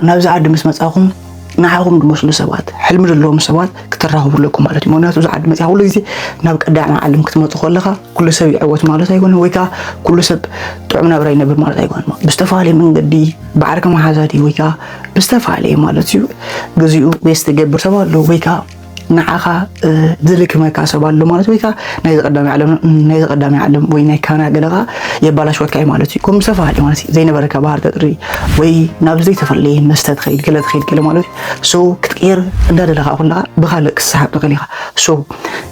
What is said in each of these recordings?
ናብዚ ዓዲ ምስ መጻኹም ንዓኹም ዝመስሉ ሰባት፣ ሕልሚ ዘለዎም ሰባት ክትራኸቡ ኣለኩም ማለት እዩ። ምክንያቱ እዚ ዓዲ መጺኻ ኩሉ ግዜ ናብ ቀዳማይ ዓለም ክትመጽእ ከለኻ ኩሉ ሰብ ይዕወት ማለት ኣይኮነን፣ ወይ ከዓ ኩሉ ሰብ ጥዑም ናብራ ይነብር ማለት ኣይኮነን። ብዝተፈላለየ መንገዲ ብዓርኪ መሓዛ ድዩ ወይ ከዓ ብዝተፈላለየ ማለት እዩ ግዚኡ ዌስት ትገብር ሰብ ኣሎ፣ ወይ ከዓ ንዓኻ ዝልክመካ ሰብ ኣሎ ማለት፣ ወይ ከዓ ናይ ቀዳማይ ዓለም ናይ ቀዳማይ ዓለም ወይ ናይ ካና ገለ ከዓ የባላሽወካ እዩ ማለት እዩ። ከም ዝተፈላለዩ ማለት እዩ ዘይነበረካ ባህር ተጥሪ ወይ ናብ ዘይተፈለየ መስተ ትኸይድ ገለ ትኸይድ ገለ ማለት እዩ። ሶ ክትቅየር እንዳደለኻ ኩለኻ ብኻልእ ክትሰሓብ ትኽእል ኢኻ። ሶ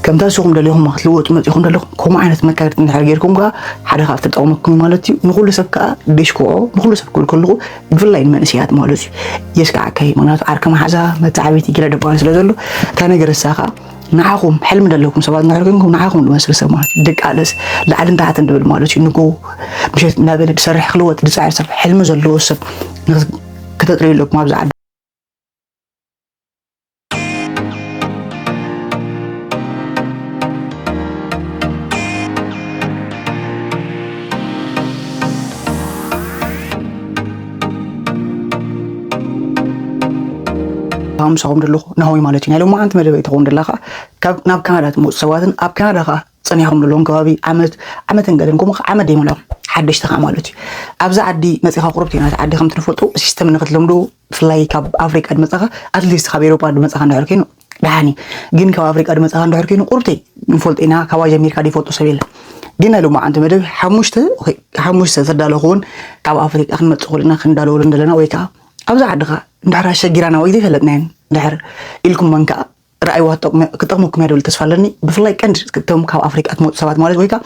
ከምታ ንስኹም ደሊኹም ክትልወጡ መፂኹም ደለኹም ከምኡ ዓይነት መካየድቲ እንድሕር ጌርኩም ከዓ ሓደ ካብ ተጠቕመኩም ማለት እዩ። ንኹሉ ሰብ ከዓ ዲሽክዖ ንኹሉ ሰብ ክብል ከለኹ ብፍላይ ንመንእሰያት ማለት እዩ የስካዕከይ። ምክንያቱ ዓርኪ መሓዛ መተዓቢቲ ገለ ደባሪ ስለ ዘሎ እታ ነገር እሳ ከዓ ንዓኹም ሕልሚ ዘለኩም ሰባት እንድሕር ኮንኩም ንዓኹም ዝመስል ሰብ ማለት እዩ። ደቂ ኣለስ ላዕልን ታሕትን ድብል ማለት እዩ። ንጎ ምሸት እናበለ ዝሰርሕ ክልወጥ ዝፅዕር ሰብ ሕልሚ ዘለዎ ሰብ ክተጥርዩ ኣለኩም ኣብዚ ዓዲ። ምሳኹም ዘለኹ ናሆይ ማለት እዩ። ናይ ሎማዓንቲ መደበይ ትኸውን ደላ ከዓ ካብ ናብ ካናዳ ትመፁ ሰባትን ኣብ ካናዳ ከዓ ፀኒሖም ዘለዎም ከባቢ ዓመት ዓመትን ገለን ከምኡ ከዓ ዓመት ደይመላኹም ሓደሽቲ ከዓ ማለት እዩ። ኣብዚ ዓዲ መፂኻ ቁርብቲ ናቲ ዓዲ ከምቲ ንፈልጦ ሲስተም ንክትለምዶ ብፍላይ ካብ ኣፍሪቃ ድመፃኻ ኣትሊስት ካብ ኤሮጳ ድመፃኻ እንድሕር ኮይኑ ደሓን እዩ። ግን ካብ ኣፍሪቃ ድመፃኻ እንድሕር ኮይኑ ቁርብተይ ንፈልጦ ኢና ካባ ጀሚርካ ደይፈልጦ ሰብ የለን። ግን ናይ ሎማዓንቲ መደብ ሓሙሽተ ሓሙሽተ ዘዳለኹውን ካብ ኣፍሪቃ ክንመፅእ ከለና ክንዳለወሉ እንደለና ወይ ከዓ ኣብዚ ዓድኻ እንድሕር ኣሸጊራና ወይ ዘይፈለጥናየን እንድሕር ኢልኩም መንካ ረኣይዋ ክጠቕመኩም እያ ድብል ተስፋ ኣለኒ። ብፍላይ ቀንዲ እቶም ካብ ኣፍሪቃ ትመፁ ሰባት ማለት ወይ ከዓ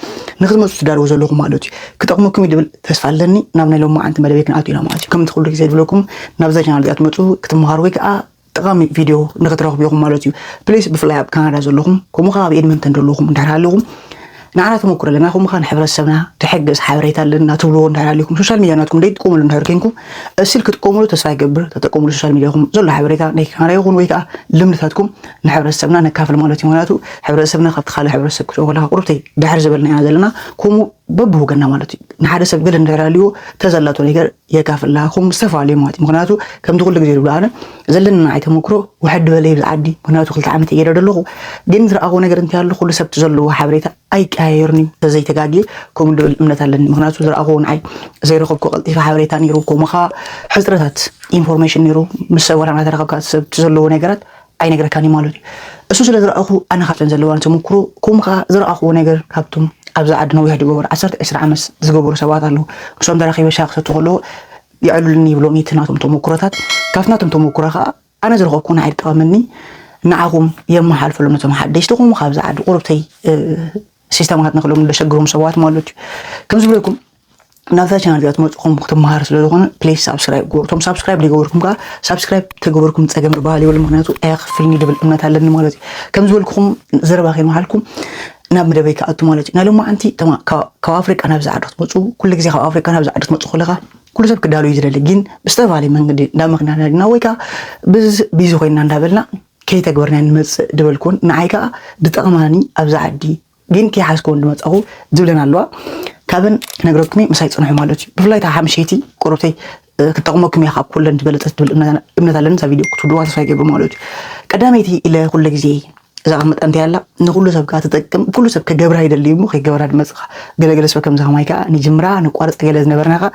ንክትመፁ ትዳርቡ ዘለኹም ማለት እዩ ክጠቕመኩም እዩ ድብል ተስፋ ኣለኒ። ናብ ናይ ሎማዓንቲ መደበይ ክንኣቱ ኢና ማለት እዩ። ከምቲ ኩሉ ግዜ ድብለኩም ናብዛ ቻናል እዚኣ ትመፁ ክትመሃሩ ወይ ከዓ ጠቓሚ ቪድዮ ንክትረኽቡ ኢኹም ማለት እዩ። ፕሊስ ብፍላይ ኣብ ካናዳ ዘለኹም ከምኡ ከዓ ኣብ ኤድመንተን ዘለኹም እንድሕር ሃለኹም ንዓና ተመኩሮ ኣለና ከምኡ ከዓ ንሕብረተሰብና ትሕግዝ ሓበሬታ ኣለና ትብልዎ እንድሕር ሃሊኩም ሶሻል ሚድያ ናትኩም ደይትጥቀሙሉ እንድሕር ኮንኩም እስል ክትጥቀሙሉ ተስፋ ይገብር። ተጠቀሙሉ ሶሻል ሚድያኹም ዘሎ ሓበሬታ ናይ ካናዳ ይኹን ወይ ከዓ ልምድታትኩም ንሕብረተሰብና ነካፍል ማለት እዩ። ምክንያቱ ሕብረተሰብና ካብቲ ካልእ ሕብረተሰብ ክትኦ ከለካ ቁርብተይ ድሕር ዝበልና ኢና ዘለና። ከምኡ በብወገና ማለት እዩ ንሓደ ሰብ ገለ እንድሕር ሃልዎ ተዘላቶ ነገር የካፍላ ኹም ዝተፈላለዩ ማለት እዩ። ምክንያቱ ከምቲ ኩሉ ግዜ ዝብሎ ኣነ ዘለና ንዓይ ተመክሮ ውሕድ በለ ይብዝ ዓዲ ምክንያቱ ክልተ ዓመት እየ ገይረ ዘለኹ። ግን ዝረኣኹ ነገር እንታይ ኣሎ ኩሉ ሰብ እቲ ዘለዎ ሓበሬታ ኣይቀያየርን እዩ ተዘይተጋግየ ከምኡ ድብል እምነት ኣለኒ። ምክንያቱ ዝረኣኹ ንዓይ ዘይረኸብኩ ቀልጢፈ ሓበሬታ ነይሩ ከምኡ ከዓ ሕፅረታት ኢንፎርሜሽን ነይሩ ምስ ሰብ ወላ እናተራኸብካ እቲ ሰብ እቲ ዘለዎ ነገራት ኣይነግረካን እዩ ማለት እዩ። እሱ ስለ ዝረኣኹ ኣነ ካብተን ዘለዋን ተመክሮ ከምኡ ከዓ ዝረኣኽዎ ነገር ካብቶም ኣብዚ ዓዲ ነዊሕ ዝገበሩ ዓሰርተ ዕስራ ዓመት ዝገበሩ ሰባት ኣለዉ። ንሶም ተራኺበ ሻሂ ክሰቱ ከለዉ የዕሉልኒ ይብሎም እቲ ናቶም ተመክሮታት ካብቲ ናቶም ተመክሮ ከዓ ኣነ ዝረኸብኩ ንዓይ ዝጠቐመኒ ንዓኹም የመሓልፈሎም ነቶም ሓደሽቲ ከምኡ ካብዚ ዓዲ ቁርብተይ ሲስተማት ንክሎም ዘሸግሮም ሰባት ማለት እዩ። ከም ዝብለኩም ናብዛ ቻናል እዚኣ ትመፅኹም ክትመሃር ስለ ዝኾነ ፕሊስ ሳብስክራይብ ግበሩ። እቶም ሳብስክራይብ ዘይገበርኩም ከዓ ሳብስክራይብ ተገበርኩም ፀገም ዝበሃል የብሉ። ምክንያቱ ኣየኽፍልኒ ድብል እምነት ኣለኒ ማለት እዩ። ከም ዝበልኩኹም ዘረባ ከይመሃልኩም ናብ መደበይ ክኣቱ ማለት እዩ። ናይ ሎማዓንቲ ተማ- ካብ ካብ ኣፍሪቃ ናብዚ ዓዲ ክትመፁ ኩሉ ግዜ ካብ ኣፍሪቃ ናብዚ ዓዲ ክትመፁ ከለካ ኩሉ ሰብ ክዳሉ እዩ ዝደሊ። ግን ብዝተፈላለየ መንገዲ እንዳመክናና ዲና ወይ ከዓ ብዝ- ቢዚ ኮይና እንዳበልና ከይተግበርና ንመፅእ ድበልኩን ንዓይ ከዓ ዝጠቕማኒ ኣብዚ ዓዲ ግን ከይሓዝኩ እውን ዝመፃኹ ዝብለን ኣለዋ። ካብን ክነግረኩም እየ ምሳይ ፅንሑ ማለት እዩ። ብፍላይ እታ ሓምሸይቲ ቁርብተይ ክትጠቕመኩም እያ ካብ ኩለን ዝበለፀት ትብል እምነት ኣለኒ። እዛ ቪድዮ ክትውድዋ ተስፋ ይገብር ማለት እዩ። ቀዳመይቲ ኢለ ኩለ ግዜ እዛ ቅመጣ እንታይ ኣላ ንኩሉ ሰብ ከዓ ትጠቅም ኩሉ ሰብ ከገብራ ይደሊ እሞ ከይገበራ ድመፅኻ ገለገለ ሰብ ከምዚ ከማይ ከዓ ንጅምራ ንቋርፀ ገለ ዝነበርና ከዓ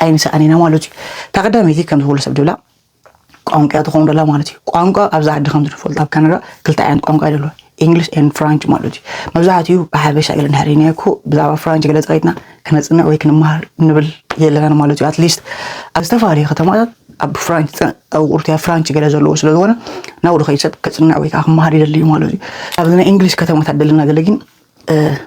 ኣይንሰኣን ኢና ማለት እዩ። እታ ቀዳመይቲ ከምዚ ኩሉ ሰብ ድብላ ቋንቋ እያ ትኸውን ደላ ማለት እዩ። ቋንቋ ኣብዚ ዓዲ ከም ዝፈልጥ ኣብ ካናዳ ክልተ ዓይነት ቋንቋ እዩ ደሎ፣ ኢንግሊሽ ኤንድ ፍራንች ማለት እዩ። መብዛሕትኡ ብሓበሻ ኢለ እንድሕር ርኢናዮ እኮ ብዛዕባ ፍራንች ገለ ፀቂጥና ክነፅንዕ ወይ ክንመሃር ንብል የለናን ማለት እዩ። ኣትሊስት ኣብ ዝተፈላለዩ ከተማታት ኣብ ፍራንች ፀ- ኣብ ቁርትያ ፍራንች ገለ ዘለዎ ስለ ዝኾነ ናብኡ ዝኸይድ ሰብ ክፅንዕ ወይ ከዓ ክመሃር ይደሊ እዩ ማለት እዩ። ኣብዚ ናይ ኢንግሊሽ ከተማታት ደለና ገለ ግን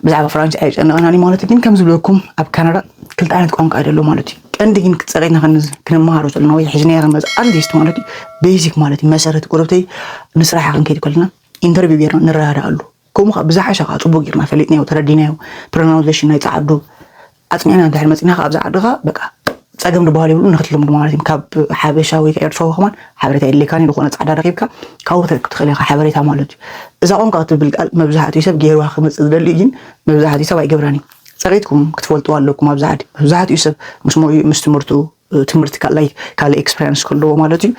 ብዛዕባ ፍራንች ኣይጨነቐናን እዩ ማለት እዩ። ግን ከም ዝብለኩም ኣብ ካናዳ ክልተ ዓይነት ቋንቋ እዩ ደሎ ማለት እዩ። ቀንዲ ግን ክፀቂጥና ክንዝ- ክንመሃሮ ዘለና ወይ ሒዝናዮ ክንመፅእ ኣትሊስት ማለት እዩ ቤዚክ ማለት እዩ መሰረት ጎረብተይ ንስራሕ ክንከይድ ከለና ኢንተርቪው ጌርና ንረዳዳኣሉ ከምኡ ከዓ ብዝሓሸ ከዓ ፅቡቅ ጌርና ፈሊጥናዮ ተረዲናዮ ፕሮናውንሴሽን ናይ ፀዓዱ ኣፅኒዕና እንድሕር መፂና ከዓ ኣብዚ ዓዲ ከዓ በቃ ፀገም ዝበሃል የብሉ ንክትለምዱ ማለት እዩ። ካብ ሓበሻ ወይ ከዓ ኤርትራዊ ከማን ሓበሬታ የድልየካን እዩ። ዝኾነ ፃዕዳ ረኪብካ ካብኡ ክትረክብ ትኽእል ኢኻ ሓበሬታ ማለት እዩ። እዛ ቋንቋ ክትብል ቃል መብዛሕትኡ ሰብ ገይርዋ ክመፅእ ዝደሊ እዩ፣ ግን መብዛሕትኡ ሰብ ኣይገብራን እዩ። ፀቂጥኩም ክትፈልጥዋ ኣለኩም ኣብዚ ዓዲ መብዛሕትኡ ሰብ ምስ ሞዩ ምስ ትምህርቱ ትምህርቲ ካልኣይ ካልእ ኤክስፐሪንስ ክህልዎ ማለት እዩ።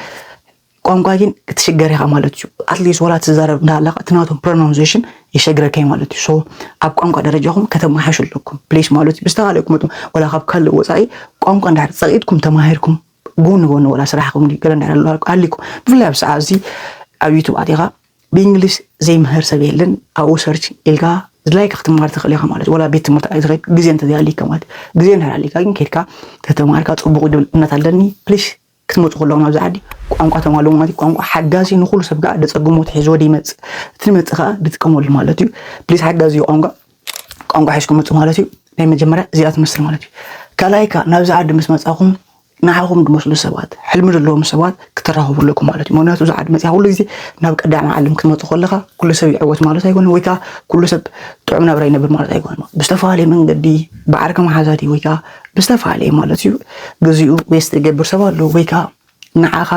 ቋንቋ ግን ክትሽገር ኢኻ ማለት እዩ። ኣትሊስት ወላ ትዛረብ እንዳሃለካ እቲ ናቶም ፕሮናንሴሽን የሸግረካ እዩ ማለት እዩ። ሶ ኣብ ቋንቋ ደረጃኹም ከተመሓሹ ኣለኩም ፕሊስ ማለት እዩ። ብዝተኻለኩም መጠን ወላ ካብ ካልእ ወፃኢ ቋንቋ እንዳሕር ፀቂጥኩም ተማሂርኩም ጎኒ ጎኒ ወላ ስራሕኩም ድዩ ገለ እንዳሕር ኣሎ ኣሊኩም ብፍላይ ኣብ ሰዓት እዚ ኣብ ዩቱብ ኣቲኻ ብእንግሊዝ ዘይምህር ሰብ የለን። ኣብኡ ሰርች ኢልካ ዝላይካ ክትማር ትኽእል ኢኻ ማለት እዩ። ወላ ቤት ትምህርቲ ኣይትኸይድ ግዜ እንተዘይኣሊካ ማለት እዩ። ግዜ እንድሕር ኣሊካ ግን ከድካ ተተማርካ ፅቡቅ ድብል እምነት ኣለኒ። ፕሊስ ክትመፁ ከለኹም ኣብዚ ዓዲ ቋንቋ ተማልኡ ማለት እዩ። ቋንቋ ሓጋዚ ንኩሉ ሰብ ከዓ ደፀግሞ ትሒዝዎ ድይመፅእ እቲ ንመፅእ ከዓ ድጥቀመሉ ማለት እዩ። ፕሊስ ሓጋዚ እዩ ቋንቋ ቋንቋ ሒዝኩም መፁ ማለት እዩ። ናይ መጀመርያ እዚኣ ትመስል ማለት እዩ። ካልኣይ ከዓ ናብዚ ዓዲ ምስ መፃኹም ንዓኹም ድመስሉ ሰባት ሕልሚ ዘለዎም ሰባት ክተራኸቡ ኣለኩም ማለት እዩ። ምክንያቱ እዚ ዓዲ መፅያ ኩሉ ግዜ ናብ ቀዳማይ ዓለም ክትመፁ ከለካ ኩሉ ሰብ ይዕወት ማለት ኣይኮነ ወይ ከዓ ኩሉ ሰብ ጥዑም ናብራ ይነብር ማለት ኣይኮነ። ብዝተፈላለየ መንገዲ ብዓርኪ መሓዛዲ ወይ ከዓ ብዝተፈላለየ ማለት እዩ ግዚኡ ዌስት ዝገብር ሰብ ኣሎ ወይ ከዓ ንዓኻ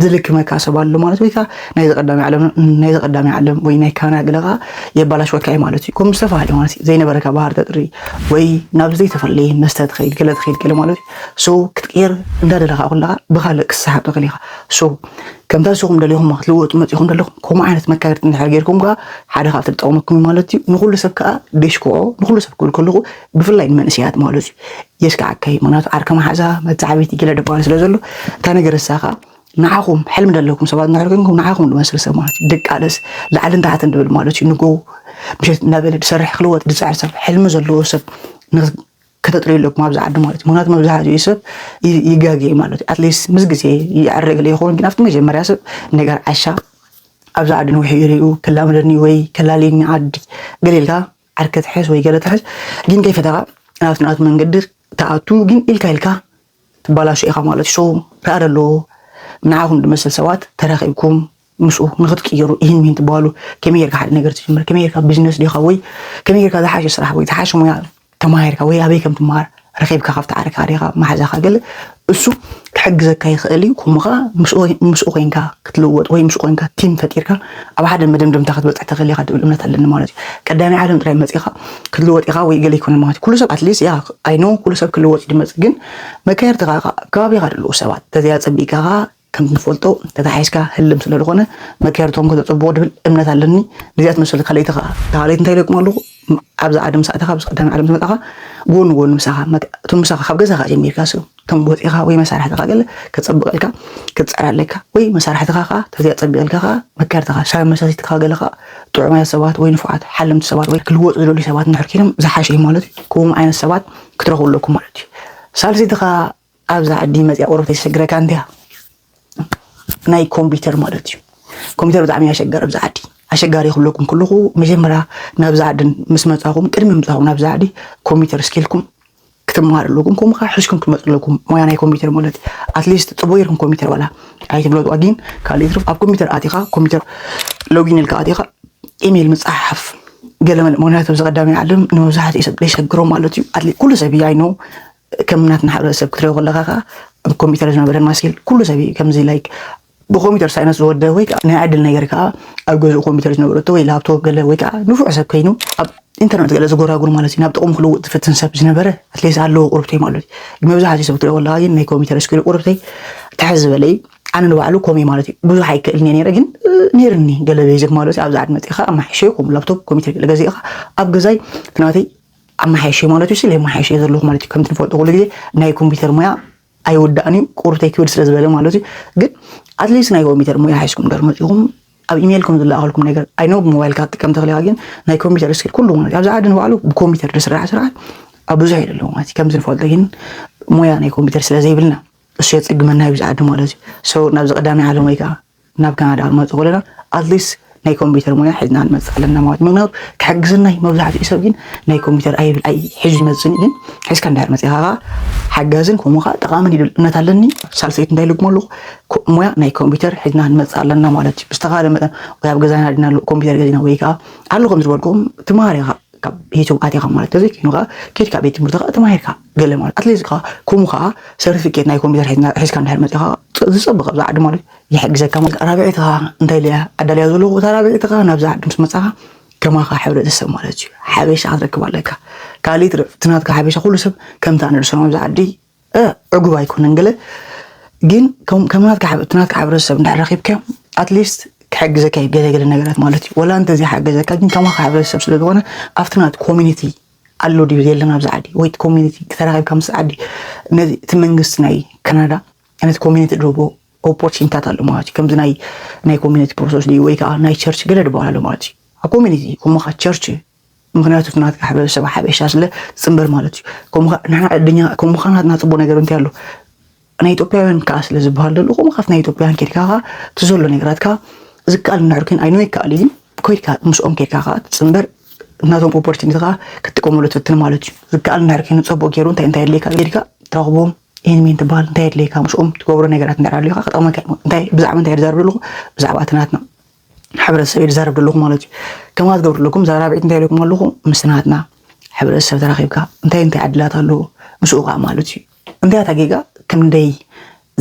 ዝልክመካ ሰብ ኣሎ ማለት ወይ ከዓ ናይ ቀዳሚ ዓለም ናይ ቀዳሚ ዓለም ወይ ናይ ካና ገለኻ የባላሽወካ እዩ ማለት እዩ። ከም ዝተፈላለዩ ማለት እዩ ዘይነበረካ ባህር ተጥሪ ወይ ናብ ዘይተፈለየ መስተ ትኸይድ ገለ ትኸይድ ገለ ማለት እዩ። ሶ ክትቅየር እንዳደለኻ ኩለኻ ብኻልእ ክሰሓብ ትኽእል ኢኻ። ሶ ከምታ ንስኹም ደሊኹም ክትልወጡ መፂኹም ደለኹም ከምኡ ዓይነት መካየድቲ እንድሕር ጌርኩም ከዓ ሓደ ካብ ትጠቕመኩም ማለት እዩ። ንኩሉ ሰብ ከዓ ደሽክዖ ንኩሉ ሰብ ክብል ከለኹ ብፍላይ ንመንእሰያት ማለት እዩ። የስክዓካ እዩ። ምክንያቱ ዓርኪ መሓዛ መተዓቢቲ ገለ ድበሃል ስለ ዘሎ እታ ነገር እሳ ከዓ ንዓኹም ሕልሚ ዘለኩም ሰባት እንድሕር ኮንኩም ንዓኹም ዝመስል ሰብ ማለት እዩ። ድቃለስ ላዕልን ታሕትን ድብል ማለት እዩ። ንጎ ምሸት እናበለ ድሰርሕ ክልወጥ ድፅዕር ሰብ ሕልሚ ዘለዎ ሰብ ከተጥርዩ ኣለኩም ኣብዚ ዓዲ ማለት እዩ። ምክንያቱ መብዛሕትኡ ሰብ ይጋገ ማለት እዩ። ኣትሊስት ምስ ግዜ ይዕረግለ ይኸውን ግን ኣብቲ መጀመርያ ሰብ ነገር ዓሻ ኣብዚ ዓዲ ንውሒ ይሪኡ ከላምደኒ ወይ ከላልየኒ ዓዲ ገለ ኢልካ ዓርከ ትሕዝ ወይ ገለ ትሕዝ ግን ከይፈተኻ ናብቲ ናቱ መንገዲ ተኣቱ ግን ኢልካ ኢልካ ትባላሾ ኢኻ ማለት እዩ። ሶ ርኣ ደሎ ንዓኹም ዝመስል ሰባት ተራኺብኩም ምስኡ ንክትቅየሩ ይህን ሚን ትበሃሉ ከመይ ጌርካ ሓደ ነገር ትጅምር ከመይ ጌርካ ቢዝነስ ዲኻ ወይ ከመይ ጌርካ ዝሓሸ ስራሕ ወይ ዝሓሸ ሙያ ተማሂርካ ወይ ኣበይ ከም ትመሃር ረኺብካ ካብቲ ዓርካ ዲኻ መሓዛኻ ገለ እሱ ክሕግዘካ ይኽእል እዩ። ከምኡ ከዓ ምስኡ ኮይንካ ክትልወጥ ወይ ምስኡ ኮይንካ ቲም ፈጢርካ ኣብ ሓደ መደምደምታ ክትበፅሕ ትኽእል ኢኻ ትብል እምነት ኣለኒ ማለት እዩ። ቀዳማይ ዓለም ጥራይ መፂኻ ክትልወጥ ኢኻ ወይ ገለ ይኮነ ማለት እዩ። ኩሉ ሰብ ኣትሊስት ያ ኣይኖ ኩሉ ሰብ ክልወጥ ድመፅእ ግን መካየድትኻ ከባቢኻ ዘለዉ ሰባት ተዚያ ፀቢቅካ ከም ንፈልጦ ተታሒዝካ ህልም ስለ ዝኾነ መካየድትኹም ከተፀብቑ ድብል እምነት ኣለኒ። ነዚኣ ትመስል ካልኣይቲ ከዓ ተኻለይቲ እንታይ ኢለኩም ኣለኹ ኣብዚ ዓዲ ምሳእተኻ ኣብዚ ቀዳሚ ዓለም ዝመጣኻ ጎኑ ጎኑ ምሳኻ እቶም ምሳኻ ካብ ገዛኻ ጀሚርካ ስም ከም ወፂኻ ወይ መሳርሕትኻ ገለ ከፀብቐልካ ክትፅዕር ኣለካ ወይ መሳርሕትኻ ከዓ ተዚኣ ፀቢቐልካ ከዓ መካየድትኻ ሻብ መሳሲትካ ገለ ከዓ ጥዑማት ሰባት ወይ ንፉዓት ሓለምቲ ሰባት ወይ ክልወጡ ዝደልዩ ሰባት እንድሕር ኮይኖም ዝሓሸ እዩ ማለት እዩ። ከምኡ ዓይነት ሰባት ክትረኽቡ ኣለኩም ማለት እዩ። ሳልሲትኻ ኣብዚ ዓዲ መፅያ ቁሩብ ተሸግረካ እንድያ ናይ ኮምፒውተር ማለት እዩ። ኮምፒውተር ብጣዕሚ ኣሸጋሪ ኣብዚ ዓዲ ኣሸጋሪ ክብለኩም ከለኹ መጀመርያ ናብዚ ዓዲ ምስ መፃኹም ቅድሚ ምፃኹም ናብዚ ዓዲ ኮምፒውተር ስኪልኩም ክትመሃር ኣለኩም ከምኡ ከዓ ሕዝኩም ክትመፁ ኣለኩም ሞያ ናይ ኮምፒውተር ማለት እዩ። ኣትሊስት ፅቡቅ ጌርኩም ኮምፒውተር ዋላ ኣይትብለጡ ኣጊን ካልእ ይትርፍ ኣብ ኮምፒውተር ኣቲኻ ኮምፒውተር ሎጊን ኢልካ ኣቲኻ ኢሜይል ምፅሓፍ ገለ መለ ምክንያቱ ኣብዚ ቀዳሚ ዓለም ንመብዛሕትኡ ሰብ ዘይሸግሮ ማለት እዩ። ኣትሊ ኩሉ ሰብ እያ ይኖ ከም ናትና ሕብረተሰብ ክትሪኦ ከለካ ከዓ ኣብ ኮምፒውተር ዝነበረ ማስኪል ኩሉ ሰብ እዩ ከምዚ ላይክ ብኮምፒውተር ሳይንስ ዝወደ ወይ ከዓ ናይ ዕድል ነገር ከዓ ኣብ ገዝኡ ኮምፒውተር ዝነበረቶ ወይ ላፕቶፕ ገለ ወይ ከዓ ንፉዕ ሰብ ኮይኑ ኣብ ኢንተርነት ገለ ዝጎራጉር ማለት እዩ ናብ ጥቕሙ ክልውጥ ዝፍትን ሰብ ዝነበረ ኣትሊስት ኣለዎ ቁርብተይ ማለት እዩ። መብዛሕትኡ ሰብ ክትሪኦ ከለካ ግን ናይ ኮምፒውተር ስኪል ቁርብተይ ትሕዝ ዝበለ እዩ። ኣነ ንባዕሉ ኮሜ ማለት እዩ ብዙሕ ኣይክእልን እየ ነይረ ግን ነይርኒ ገለ ቤዚክ ማለት እዩ። ኣብዚ ዓዲ መፅእኻ ኣማሓይሸ ከም ላፕቶፕ ኮምፒውተር ገለ ገዚእኻ ኣብ ገዛይ ትናተይ ኣማሓይሸ ማለት እዩ ስለ ኣማሓይሸ ዘለኹ ማለት እዩ። ከምቲ ንፈልጦ ኩሉ ግዜ ናይ ኮምፒውተር ሞያ ኣይውዳእን እዩ ቁርተይ ክብል ስለ ዝበለ ማለት እዩ። ግን ኣትሊስት ናይ ኮምፒውተር ሞያ ሓይስኩም ደር መፂኹም ኣብ ኢሜይል ከም ዝለኣኸልኩም ነገር ኣይኖ ብሞባይልካ ክትጥቀም ተኽእል ኢኻ ግን ናይ ኮምፒውተር ስኪል ኩሉ ማለት ኣብዚ ዓዲ ንባዕሉ ብኮምፒውተር ዝስራሕ ስርዓት ኣብ ብዙሕ እዩ ዘለዎ ማለት እዩ። ከምዚ ንፈልጦ ግን ሞያ ናይ ኮምፒውተር ስለ ዘይብልና እሱ የፅግመና እዩ ብዚ ዓዲ ማለት እዩ። ሶ ናብዚ ቀዳማይ ዓለም ወይ ከዓ ናብ ካናዳ ክንመፅእ ከለና ኣትሊስት ናይ ኮምፒውተር ሞያ ሒዝና ንመፅእ ኣለና ማለት ምክንያቱ ክሕግዝና እዩ። መብዛሕትኡ ሰብ ግን ናይ ኮምፒውተር ኣይብል ኣይ ሒዙ ይመፅን ግን ሒዝካ እንዳር መፅእኻ ከዓ ሓጋዝን ከምኡ ከዓ ጠቃምን ይብል እምነት ኣለኒ። ሳልሰይቲ እንታይ ኢልኩም ኣለኹ ሞያ ናይ ኮምፒውተር ሒዝና ንመፅእ ኣለና ማለት እዩ። ብዝተኻለ መጠን ወይ ኣብ ገዛና ድና ኮምፒውተር ገዚና ወይ ከዓ ኣሎ ከም ዝበልኩም ትምሃር ኢኻ ካብ ዩቱብ ኣቲኻ ማለት ተዘይኮይኑ ከዓ ኬድካ ቤት ትምህርቲ ከዓ ተማሂርካ ገለ ማለት ኣትሊስት ከዓ ከምኡ ከዓ ሰርቲፊኬት ናይ ኮምፒውተር ሒዝካ እንድሕር መፂኻ ዝፀብቕ ኣብዚ ዓዲ ማለት ይሕግዘካ ማለት ራብዒትኻ እንታይ ኢለያ ኣዳልያ ዘለኹ እታ ራብዒትኻ ናብዚ ዓዲ ምስ መፃኻ ከማኻ ሕብረተሰብ ማለት እዩ ሓበሻ ክትረክብ ኣለካ። ካልእ ትናትካ ሓበሻ ኩሉ ሰብ ከምታ ንርሰኖ ኣብዚ ዓዲ እ፣ ዕጉብ ኣይኮነን ገለ፣ ግን ከም ከም ናትካ ሕብረ- እቲ ናትካ ሕብረተሰብ እንድሕር ረኺብካዮ፣ ኣትሊስት ክሕግዘካ እዩ ገለ ገለ ነገራት ማለት እዩ። ወላ እንተዘይ ሓገዘካ ግን ከማኻ ሕብረተሰብ ስለ ዝኾነ ኣብቲ ናት ኮሚኒቲ ኣሎ ድዩ የለን ኣብዚ ዓዲ ወይ እቲ ኮሚኒቲ ተራኺብካ ምስ ዓዲ ነዚ እቲ መንግስቲ ናይ ካናዳ ነቲ ኮሚኒቲ ድህቦ ኦፖርቹኒታት ኣሎ ማለት እዩ። ከምዚ ናይ ናይ ኮሚኒቲ ፕሮሰስ ድዩ ወይ ከዓ ናይ ቸርች ገለ ድበሃል ኣሎ ማለት እዩ። ኣብ ኮሚኒቲ ከማኻ ቸርች ምክንያቱ እቲ ናትካ ሕብረተሰብ ሓበሻ ስለ ዝፅምበር ማለት እዩ። ከምኡ ከ- ንሕና ዕድኛ ከምኡ ከ ናትና ፅቡቅ ነገር እንታይ ኣሎ? ናይ ኢትዮጵያውያን ከዓ ስለ ዝበሃል ዘሎ ከምኡ ካብቲ ናይ ኢትዮጵያውያን ኬድካ ከዓ እቲ ዘሎ ነገራት ከዓ ዝከኣል እንድሕር ኮይኑ ኣይኖ ይከኣል እዩ። ኮይድካ ምስኦም ኬድካ ከዓ ትፅምበር ናቶም ኦፖርቹኒቲ ከዓ ክትጥቀመሉ ትፍትን ማለት እዩ። ዝከኣል እንድሕር ኮይኑ ፅቡቅ ገይሩ እንታይ እንታይ የድልየካ ኬድካ ትረኽቦም። ይህን ሚን ትበሃል እንታይ የድልየካ ምስኦም ትገብሮ ነገራት እንድሕር ኣለካ ክጠቕመካ እዩ። እንታይ ብዛዕባ እንታይ ዝዛረብ ዘለኹ ብዛዕባ እቲ ናትና ሕብረተሰብ እየ ዝዛረብ ዘለኹ ማለት እዩ። ከማ ትገብሩ ኣለኩም እዛ ራብዒት እንታይ ኢለኩም ኣለኹ? ምስ ናትና ሕብረተሰብ ተራኺብካ እንታይ እንታይ ዕድላት ኣለዎ ምስኡ ከዓ ማለት እዩ። እንታይ ኣታ ጌጋ ክንደይ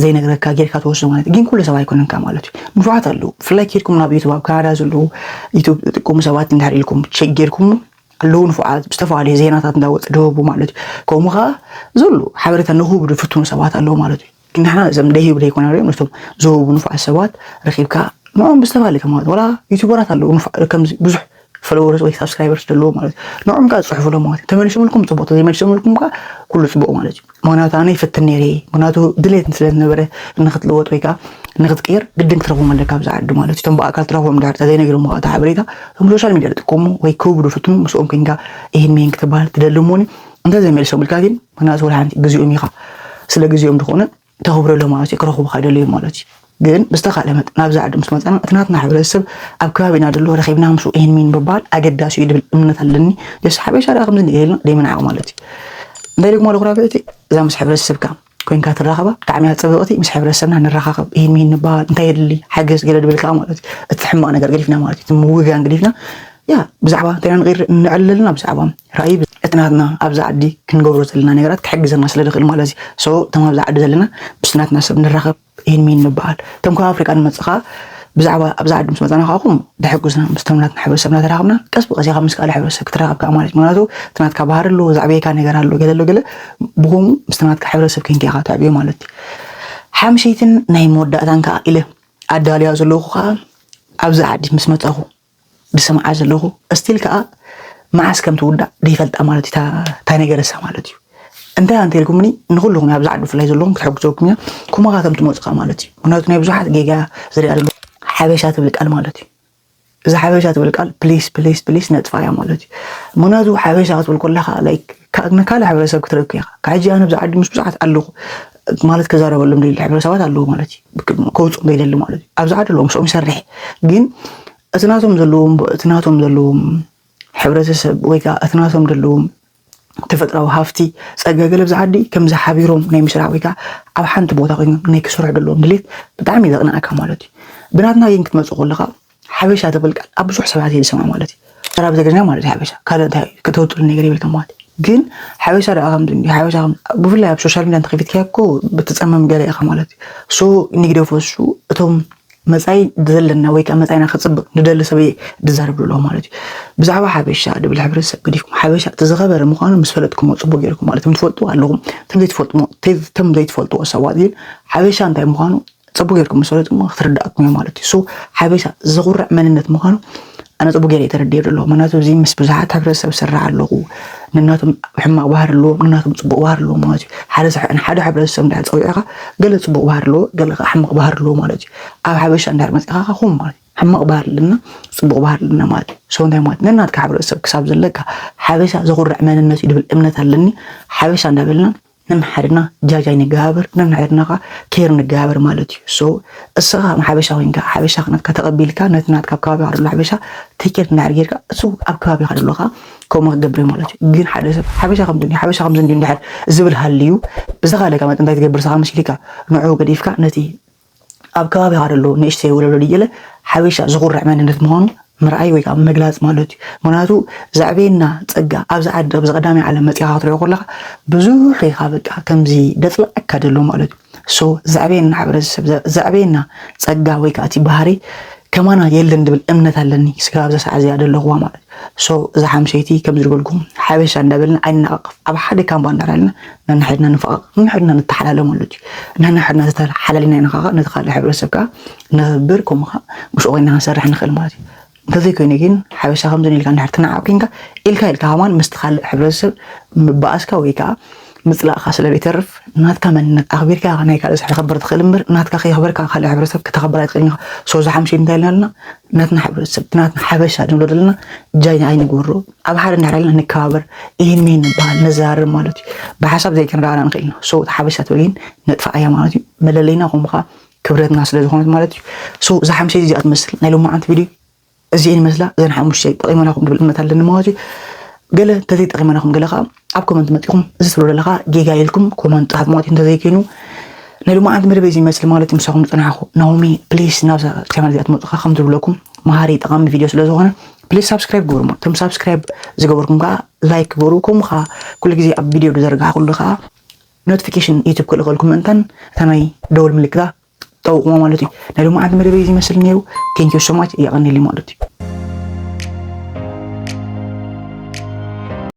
ዘይነግረካ ጌርካ ትወስዶ ማለት እዩ። ግን ኩሉ ሰብ ኣይኮነንካ ማለት እዩ። ንፉዓት ኣለዉ ብፍላይ ኬድኩም ናብ ዩቱብ ኣብ ካናዳ ዘለዉ ዩቱብ ትጥቀሙ ሰባት እንድሕር ኢልኩም ቸክ ጌርኩም ኣለዉ ንፉዓት ብዝተፈላለዩ ዜናታት እንዳወፁ ደወቡ ማለት እዩ። ከምኡ ከዓ ዘሎ ሓበሬታ ንክህቡ ዝፍትኑ ሰባት ኣለዉ ማለት እዩ። ግን ንሕና እዞም ደይህቡ ዘይኮና ሪኦም ነቶም ዝህቡ ንፉዓት ሰባት ረኪብካ ንኦም ብዝተፈላለዩ ከማት ወላ ዩቱበራት ኣለዉ ንፉዕ- ከምዚ ብዙሕ ፎሎወርስ ወይ ሳብስክራይበርስ ዘለዎ ማለት እዩ። ንኦም ከዓ ዝፅሕፉሎም ማለት እዩ። ተመሊሶምልኩም ፅቡቅ ተዘይመሊሶምልኩም ከዓ ኩሉ ፅቡቅ ማለት እዩ። ምክንያቱ ኣነ ይፍትን ነይረ ምክንያቱ ድሌት ስለ ዝነበረ ንክትልወጥ ወይ ከዓ ንክትቅየር ግድን ክትረኽቦም ኣለካ ኣብዚ ዓዲ ማለት እዩ። እቶም ብኣካል ትረኽቦም ድሕር ዘይነገሮም ከዓ ሓበሬታ እቶም ሶሻል ሚዲያ ዝጥቀሙ ወይ ክህቡ ዝፍትኑ ምስኦም ኮይንካ ይህን ሚን ክትበሃል ትደሊ እሞኒ እንተ ዘይመልሶምልካ ግን ምክንያቱ ወላ ሓንቲ ግዜኦም ኢኻ ስለ ግዜኦም ዝኾነ ተኽብረሎም ማለት እዩ። ክረኽቡኻ ይደልዩ ማለት እዩ። ግን ብዝተኻለ መጠን ናብዚ ዓዲ ምስ መፃና እቲ ናትና ሕብረተሰብ ኣብ ከባቢና ዘሎ ረኺብና ምስኡ ይህን ሚን ምባል ኣገዳሲ እዩ ድብል እምነት ኣለኒ። ደስ ሓበሻ ደኣ ከምዚ ንገልና ደይመናዓቕ ማለት እዩ። እንታይ ደግሞ ኣለኹ ራብዕቲ እዛ ምስ ሕብረተሰብካ ኮይንካ ትራኸባ ብጣዕሚ እያ ፅብቕቲ። ምስ ሕብረተሰብና ንራኻኸብ ይህን ሚን ንበሃል እንታይ የድሊ ሓገዝ ገለ ድብል ከዓ ማለት እዩ። እቲ ሕማቕ ነገር ገዲፍና ማለት እዩ። እቲ ምውጋን ገዲፍና ያ ብዛዕባ እንተና ንቕር ንዕለልና ብዛዕባ ራእይ እቲ ናትና ኣብዚ ዓዲ ክንገብሮ ዘለና ነገራት ክሕግዘና ስለ ዝኽእል ማለት እዩ። ሶ እቶም ኣብዚ ዓዲ ዘለና ምስ ናትና ሰብ ንራኸብ ይህን ሚን ንበሃል። እቶም ካብ ኣፍሪቃ ንመፅኻ ብዛዕባ ኣብዚ ዓዲ ምስ መፃና ከዓኹም ደሕጉዝና ምስ ተምናትና ሕብረተሰብና ተራኸብና ቀስ ብቀስ ኢኻ ምስ ካልእ ሕብረተሰብ ክትራኸብ ከዓ ማለት እዩ። ምክንያቱ እቲ ናትካ ባህሪ ኣሎ ዘዕበየካ ነገር ኣሎ ገለ ኣሎ ገለ ብኹም ምስ ናትካ ሕብረተሰብ ከይንካ ኢኻ ትዕብዮ ማለት እዩ። ሓምሸይትን ናይ መወዳእታን ከዓ ኢለ ኣዳልያ ዘለኹ ከዓ ኣብዚ ዓዲ ምስ መፃኹ ዝሰምዓ ዘለኹ እስቲል ከዓ መዓስ ከም ትውዳእ ዘይፈልጣ ማለት እዩ። እታ- እታ ነገረሳ ማለት እዩ። እንታይ ኣንተ ኢልኩምኒ ንኩልኹም ኣብዚ ዓዲ ብፍላይ ዘለኹም ክትሕግዘኩም እያ። ኩማኻቶም ትመፁ ከዓ ማለት እዩ። ምክንያቱ ናይ ብዙሓት ጌጋ ዝሪኣ ዘሎ ሓበሻ ትብል ቃል ማለት እዩ። እዛ ሓበሻ ትብል ቃል ፕሊስ ፕሊስ ፕሊስ ነጥፋ እያ ማለት እዩ። ምክንያቱ ሓበሻ ክትብል ከለካ ላይክ ንካልእ ሕብረተሰብ ክትረክ ኢኻ። ካብ ሕጂ ኣነ ኣብዚ ዓዲ ምስ ብዙሓት ኣለኹ ማለት ክዛረበሎም ደሊ ሕብረተሰባት ኣለዉ ማለት እዩ። ከውፅኦም ዘይደሊ ማለት እዩ። ኣብዚ ዓዲ ኣለዉ ምስኦም ይሰርሕ ግን እቲ ናቶም ዘለዎም እቲ ናቶም ዘለዎም ሕብረተሰብ ወይ ከዓ እቲ ናቶም ዘለዎም ተፈጥራዊ ሃፍቲ ፀጋ ገለ ብዛ ዓዲ ከምዚ ሓቢሮም ናይ ምስራሕ ወይ ከዓ ኣብ ሓንቲ ቦታ ኮይኖም ናይ ክስርሑ ዘለዎም ድሌት ብጣዕሚ ዘቕንኣካ ማለት እዩ። ብናትና ግን ክትመፅእ ከለካ ሓበሻ ትብል ቃል ኣብ ብዙሕ ሰባት እየ ዝሰምዓ ማለት እዩ። ተራ ብትግርኛ ማለት እዩ ሓበሻ ካልእ እንታይ ክትወጥሉ ነገር ይብልካ ማለት እዩ። ግን ሓበሻ ደኣ ከምዚ እንዲ ሓበሻ ከም- ብፍላይ ኣብ ሶሻል ሚዲያ እንተኸፊትካዮ እኮ ብትፀመም ገለ ኢኻ ማለት እዩ። ሶ ንግደፎ እሱ እቶም መጻኢ ዘለና ወይ ከዓ መጻኢና ክፅብቅ ንደሊ ሰበይ ድዛረብ ኣለኹ ማለት እዩ። ብዛዕባ ሓበሻ ድብል ሕብረተሰብ ገዲፍኩም ሓበሻ እቲ ዝኸበረ ምዃኑ ምስ ፈለጥኩሞ ፅቡቅ ገይርኩም ማለት እዩ። ትፈልጡ ኣለኹም እቶም ዘይትፈልጥሞ እቶም ዘይትፈልጥዎ ሰባት ግን ሓበሻ እንታይ ምዃኑ ፅቡቅ ገይርኩም ምስ ፈለጥኩሞ ክትርዳእኩም እዩ ማለት እዩ። ሶ ሓበሻ ዘኹርዕ መንነት ምዃኑ ኣነ ፅቡቅ ገይረ ተረዲኤ ኣለኹ። ምክንያቱ እዚ ምስ ብዙሓት ሕብረተሰብ ዝሰርሕ ኣለኹ። ነናቶም ሕማቅ ባህሪ ኣለዎም፣ ነናቶም ፅቡቅ ባህሪ ኣለዎም ማለት እዩ። ሓደ ሰ- ንሓደ ሕብረተሰብ እንድሕር ፀዊዕካ ገለ ፅቡቅ ባህሪ ኣለዎ፣ ገለ ከዓ ሕማቅ ባህሪ ኣለዎ ማለት እዩ። ኣብ ሓበሻ እንድሕር መፂእካ ከዓ ከምኡ ማለት እዩ። ሕማቅ ባህሪ ኣለና፣ ፅቡቅ ባህሪ ኣለና ማለት እዩ። ሶ እንታይ ማለት ነናትካ ሕብረተሰብ ክሳብ ዘለካ ሓበሻ ዘኹርዕ መንነት እዩ ድብል እምነት ኣለኒ። ሓበሻ እንዳበልና ነንሓድና ጃጅ ኣይንገባበር፣ ነንሓድና ከዓ ኬር ንገባበር ማለት እዩ። ሶ እስኻ ከም ሓበሻ ኮይንካ ሓበሻ ክነትካ ተቐቢልካ ነቲ ናትካ ኣብ ከባቢኻ ዘሎ ሓበሻ ቴኬር እንድሕር ጌርካ እሱ ኣብ ከባቢኻ ዘሎ ከዓ ከምኡ ክገብር እዩ ማለት እዩ። ግን ሓደ ሰብ ሓበሻ ከምዚ እንድዩ ሓበሻ ከምዚ እንድዩ እንድሕር ዝብል ሃልዩ ብዝኻለካ መጠን እንታይ ትገብር ስኻ መሲልካ ንዕኡ ገዲፍካ ነቲ ኣብ ከባቢኻ ዘሎ ንእሽተይ ወለሎ ድየለ ሓበሻ ዝኹርዕ መንነት ምዃኑ ምርኣይ ወይ ከዓ ምግላፅ ማለት እዩ። ምክንያቱ ዘዕበየና ፀጋ ኣብዚ ዓዲ ኣብዚ ቀዳማይ ዓለም መፂኻ ክትሪኦ ከለካ ብዙሕ ኢኻ በቃ ከምዚ ደፅልኣካ ዘሎ ማለት እዩ። ሶ ዘዕበየና ሕብረተሰብ ዘ- ዘዕበየና ፀጋ ወይ ከዓ እቲ ባህሪ ከማና የለን ድብል እምነት ኣለኒ። ስጋ ኣብዛ ሰዓት እዚኣ ደለኹዋ ማለት። So እዛ ሓምሸይቲ ከም ዝደበልኩም ሓበሻ እንዳበልና ኣይናቐፍ። ኣብ ሓደ ካምባ እንዳራልና ነንሕድና ንፈቐቕ፣ ነንሕድና ንተሓላለ ማለት እዩ። ነንሕድና ዝተሓላሊና ኢና ከዓ ነቲ ካልእ ሕብረተሰብ ከዓ ነኽብር፣ ከምኡ ከዓ ምስኡ ኮይና ክንሰርሕ ንኽእል ማለት እዩ። እንተዘይኮይኑ ግን ሓበሻ ከምዚ ኢልካ እንድሕር ትነዓቕ ኮንካ፣ ኢልካ ኢልካ ከማን ምስቲ ካልእ ሕብረተሰብ ምባኣስካ ወይ ከዓ ምፅላእካ ስለ ዘይተርፍ፣ ናትካ መንነት ኣኽቢርካ ኢኻ ናይ ካልእ ሰብ ከኽብር ትኽእል እምበር፣ ናትካ ከየኽበርካ ካልእ ሕብረተሰብ ክተኽብር ኣይትኽእልን ኢኻ። So እዛ ሓምሸይቲ እንታይ ኢልና ኣለና? ናትና ሕብረተሰብ፣ ናትና ሓበሻ ንብሎ ዘለና ጃይና ኣይንግበሮ። ኣብ ሓደ እንድሕር ኣለና ንከባበር፣ ይህን ምሂን ንበሃል፣ ንዘራረብ ማለት እዩ። ብሓሳብ ዘይክንረኣና ንኽእል ኢና። So እቲ ሓበሻ ትብል ግን ነጥፍኣያ ማለት እዩ። መለለይና ከምኡ ከዓ ክብረትና ስለ ዝኾነት ማለት እዩ። So እዛ ሓምሸይቲ እዚኣ ትመስል ናይ ሎማዓንቲ ቪድዮ እዚኤን ይመስላ። እዘን ሓሙሽተ ይጠቒመናኹም ድብል እምነት ኣለኒ ማለት እዩ። ገለ እንተዘይጠቒመናኹም ገለ ከዓ ኣብ ኮመንት መፂኹም እዚ ትብሎ ዘለኻ ጌጋ ኢልኩም ኮመንት ሓትሞት እንተዘይኮይኑ ናይ ሎማዓንቲ መደበይ እዚ ይመስል ማለት እዩ። ምሳኹም ዝፀናሕኹ ናሆሚ። ፕሊስ ናብዛ ቻናል እዚኣ ትመፁ ከዓ ከም ዝብለኩም መሃሪ ጠቓሚ ቪድዮ ስለ ዝኾነ ፕሊስ ሳብስክራይብ ግበሩ። እቶም ሳብስክራይብ ዝገበርኩም ከዓ ላይክ ግበሩ። ከምኡ ከዓ ኩሉ ግዜ ኣብ ቪድዮ ዝዘርጋሕኩሉ ከዓ ኖቲፊኬሽን ዩቱብ ክልእኸልኩም ምእንታን እታ ናይ ደወል ምልክታ ጠውቕሞ ማለት እዩ። ናይ ሎማዓንቲ መደበይ እዚ ይመስል ነይሩ። Thank you so much። የቐኒሊ ማለት እዩ።